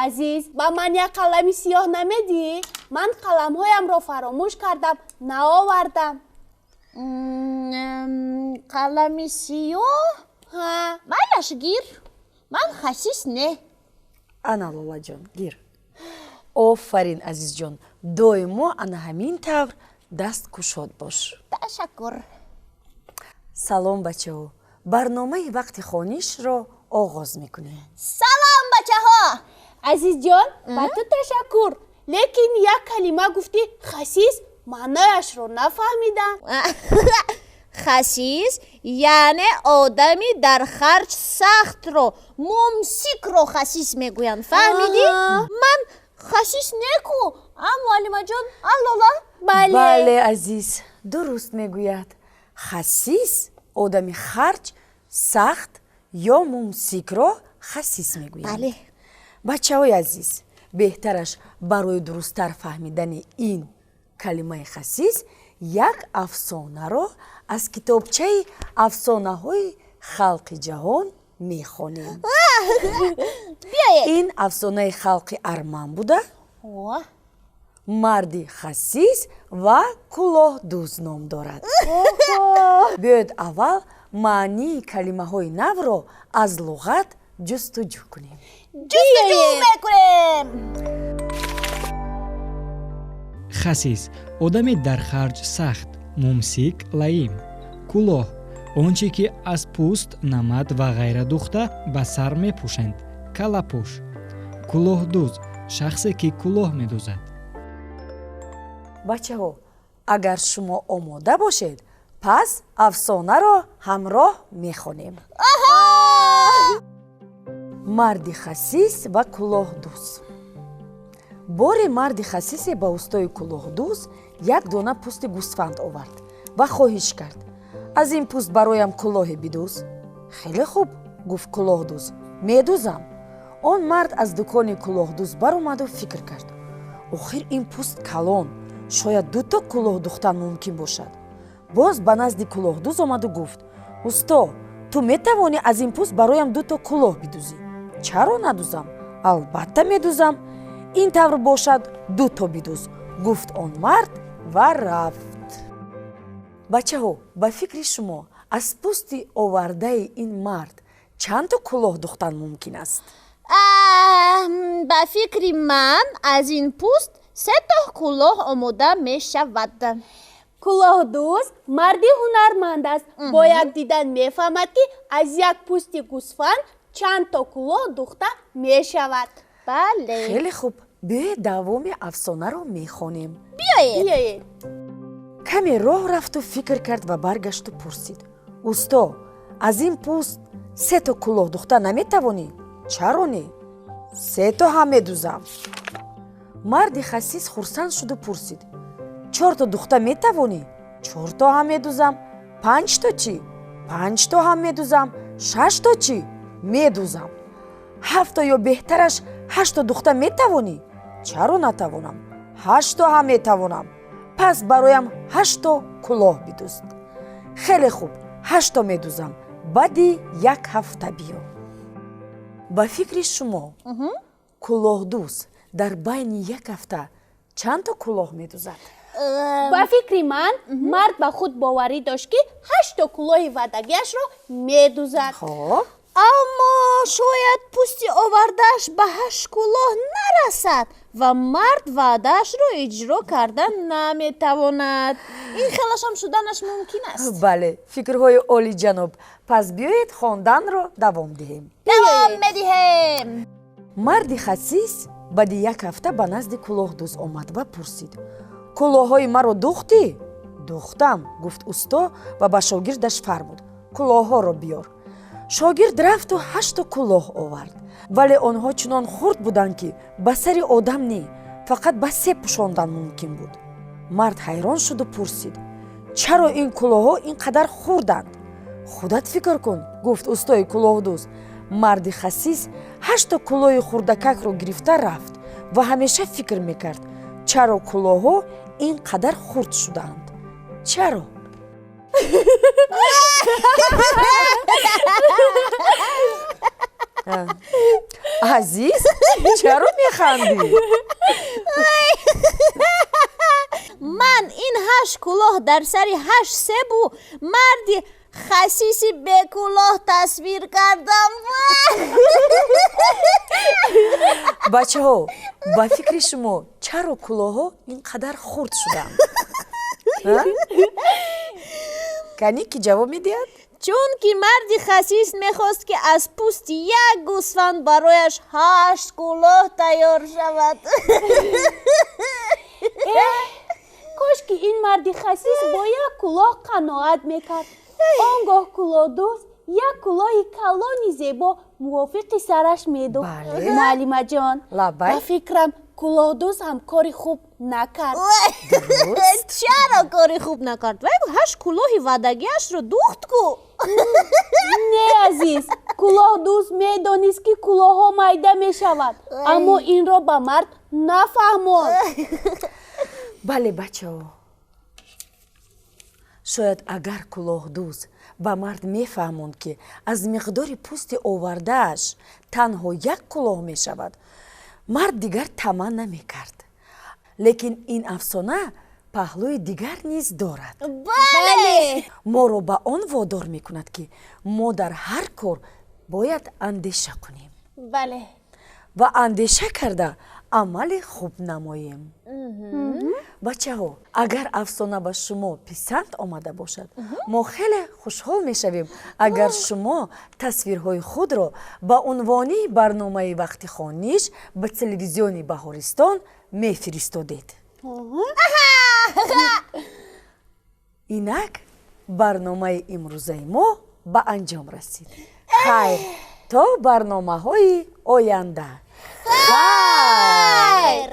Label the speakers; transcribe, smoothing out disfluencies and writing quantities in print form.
Speaker 1: Азиз, ба ман як қалами сиёҳ намедиҳӣ? Ман қаламҳоямро фаромӯш кардам, наовардам.
Speaker 2: Қалами сиёҳ?
Speaker 1: Ҳа.
Speaker 2: Майлаш, гир, ман хасис не.
Speaker 3: Ана, Лолаҷон, гир. Офарин, Азизҷон, доимо ана ҳамин тавр дасткушод бош.
Speaker 2: Ташаккур.
Speaker 3: Салом, бачаҳо, барномаи вақти хонишро оғоз мекунем.
Speaker 2: Салом, бачаҳо.
Speaker 1: Азизҷон, ба ту ташаккур, лекин як калима гуфтӣ, хасис, маънояшро нафаҳмидам.
Speaker 2: Хасис яъне одами дар харҷ сахтро, мумсикро хасис мегӯянд, фаҳмидӣ? Ман хасис неку, а, муаллимаҷон, а, Лола?
Speaker 1: Бале.
Speaker 3: Бале, Азиз дуруст мегӯяд. Хасис одами харҷ сахт ё мумсикро хасис мегӯянд.
Speaker 2: Бале.
Speaker 3: Бачаҳои азиз, беҳтараш барои дурусттар фаҳмидани ин калимаи хасис як афсонаро аз китобчаи афсонаҳои халқи ҷаҳон мехонем.
Speaker 2: Биёед.
Speaker 3: Ин афсонаи халқи арман буда, «Марди хасис ва кулоҳдӯз» ном дорад. Биёед, аввал маънии калимаҳои навро аз луғат ҷустуҷӯ кунем.
Speaker 2: Ҷустуҷӯ мекунем.
Speaker 4: Хасис: одами дар харҷ сахт, мумсик, лаим. Кулоҳ: он чӣ ки аз пӯст, намад ва ғайра духта ба сар мепӯшанд, калапӯш. Кулоҳдӯз: шахсе ки кулоҳ медӯзад.
Speaker 3: Бачаҳо, агар шумо омода бошед, пас афсонаро ҳамроҳ мехонем. «Марди хасис ва кулоҳдӯз». Боре марди хасисе ба устои кулоҳдӯз як дона пӯсти гӯсфанд овард ва хоҳиш кард: «Аз ин пӯст бароям кулоҳе бидӯз». «Хеле хуб, — гуфт кулоҳдӯз, — медӯзам». Он мард аз дукони кулоҳдӯз баромаду фикр кард: «Охир ин пӯст калон, шояд дуто кулоҳ духтан мумкин бошад». Боз ба назди кулоҳдӯз омаду гуфт: «Усто, ту метавонӣ аз ин пӯст бароям дуто кулоҳ бидӯзӣ?» «Чаро надӯзам? Албатта медӯзам». «Ин тавр бошад, дуто бидӯз», — гуфт он мард ва рафт. Бачаҳо, ба фикри шумо, аз пӯсти овардаи ин мард чандто кулоҳ духтан мумкин аст?
Speaker 2: Ба фикри ман, аз ин пӯст сето кулоҳ омода мешавад.
Speaker 1: Кулоҳдӯз марди ҳунарманд аст, бо як дидан мефаҳмад, ки аз як пӯсти гӯсфанд чанд то кулоҳ духта мешавад.
Speaker 2: Бале.
Speaker 3: Хеле хуб, биёед, давоми афсонаро мехонем.
Speaker 2: Биёед.
Speaker 1: Биёед.
Speaker 3: Каме роҳ рафту фикр кард ва баргашту пурсид: «Усто, аз ин пӯст сето кулоҳ духта наметавонӣ?» «Чаро не? Сето ҳам медузам». Марди хасис хурсанд шуду пурсид: «Чорто духта метавонӣ?» «Чорто ҳам медузам». «Панҷто чӣ?» «Панҷто ҳам медузам». «Шашто чӣ?» «Медузам». «Ҳафто ё беҳтараш ҳашто духта метавонӣ?» «Чаро натавонам? Ҳашто ҳам метавонам». «Пас бароям ҳашто кулоҳ бидӯз». «Хеле хуб, ҳашто медузам, баъди як ҳафта биё». Ба фикри шумо, кулоҳдӯз дар байни як ҳафта чандто кулоҳ медузад?
Speaker 1: Ба фикри ман, мард ба худ боварӣ дошт, ки ҳашто кулоҳи ваъдагиашро медузад.
Speaker 3: Хоб.
Speaker 2: Аммо шояд пӯсти овардааш ба ҳашт кулоҳ нарасад ва мард ваъдаашро иҷро карда наметавонад. Ин хелашам шуданаш мумкин аст.
Speaker 3: Бале, фикрҳои олиҷаноб. Пас биёед, хонданро давом диҳем.
Speaker 2: Давом медиҳем.
Speaker 3: Марди хасис баъди як ҳафта ба назди кулоҳдӯз омад ва пурсид: «Кулоҳҳои маро духтӣ?» «Духтам», — гуфт усто ва ба шогирдаш фармуд: «Кулоҳҳоро биёр». Шогирд рафту ҳашту кулоҳ овард, вале онҳо чунон хурд буданд, ки ба сари одам не, фақат ба себ пӯшондан мумкин буд. Мард ҳайрон шуду пурсид: «Чаро ин кулоҳҳо ин қадар хурданд?» «Худат фикр кун», — гуфт устои кулоҳдӯз. Марди хасис ҳашто кулоҳи хурдакакро гирифта рафт ва ҳамеша фикр мекард, чаро кулоҳҳо ин қадар хурд шудаанд. Чаро? Азиз, чаро механдӣ? Механдӣ?
Speaker 2: Ман ин ҳашт кӯлоҳ дар сари ҳашт себу марди хасиси бекӯлоҳ тасвир кардам.
Speaker 3: Бачаҳо, ба фикри шумо, чаро кӯлоҳҳо ин қадар хурд шуданд? Кани, ки ҷавоб медиҳад?
Speaker 2: Чунки марди хасис мехост, ки аз пӯсти як гӯсфанд барояш ҳашт кӯлоҳ тайёр шавад.
Speaker 1: Кош ки ин марди хасис бо як кӯлоҳ қаноат мекард. Он гоҳ кӯлоҳдӯз як кӯлоҳи калони зебо мувофиқи сараш медӯхт. Муаллимаҷон, ба фикрам, кӯлоҳдӯз ҳам кори хуб накард.
Speaker 2: Чаро кори хуб накард? Вай ҳашт кӯлоҳи ваъдагиашро духт ку.
Speaker 1: Не, азиз, кӯлоҳдӯз медонист, ки кӯлоҳҳо майда мешавад, аммо инро ба мард нафаҳмонд.
Speaker 3: Бале, бачаҳо, шояд агар кӯлоҳдӯз ба мард мефаҳмонд, ки аз миқдори пӯсти овардааш танҳо як кӯлоҳ мешавад, мард дигар тамаъ намекард. Лекин ин афсона паҳлӯи дигар низ дорад.
Speaker 2: Бале.
Speaker 3: Моро ба он водор мекунад, ки мо дар ҳар кор бояд андеша кунем ва андеша карда амали хуб намоем. Бачаҳо, агар афсона ба шумо писанд омада бошад, мо хеле хушҳол мешавем, агар шумо тасвирҳои худро ба унвони барномаи вақти хониш ба телевизиони Баҳористон мефиристодед. Инак барномаи имрӯзаи мо ба анҷом расид. Хайр, то барномаҳои оянда.
Speaker 2: Хайр.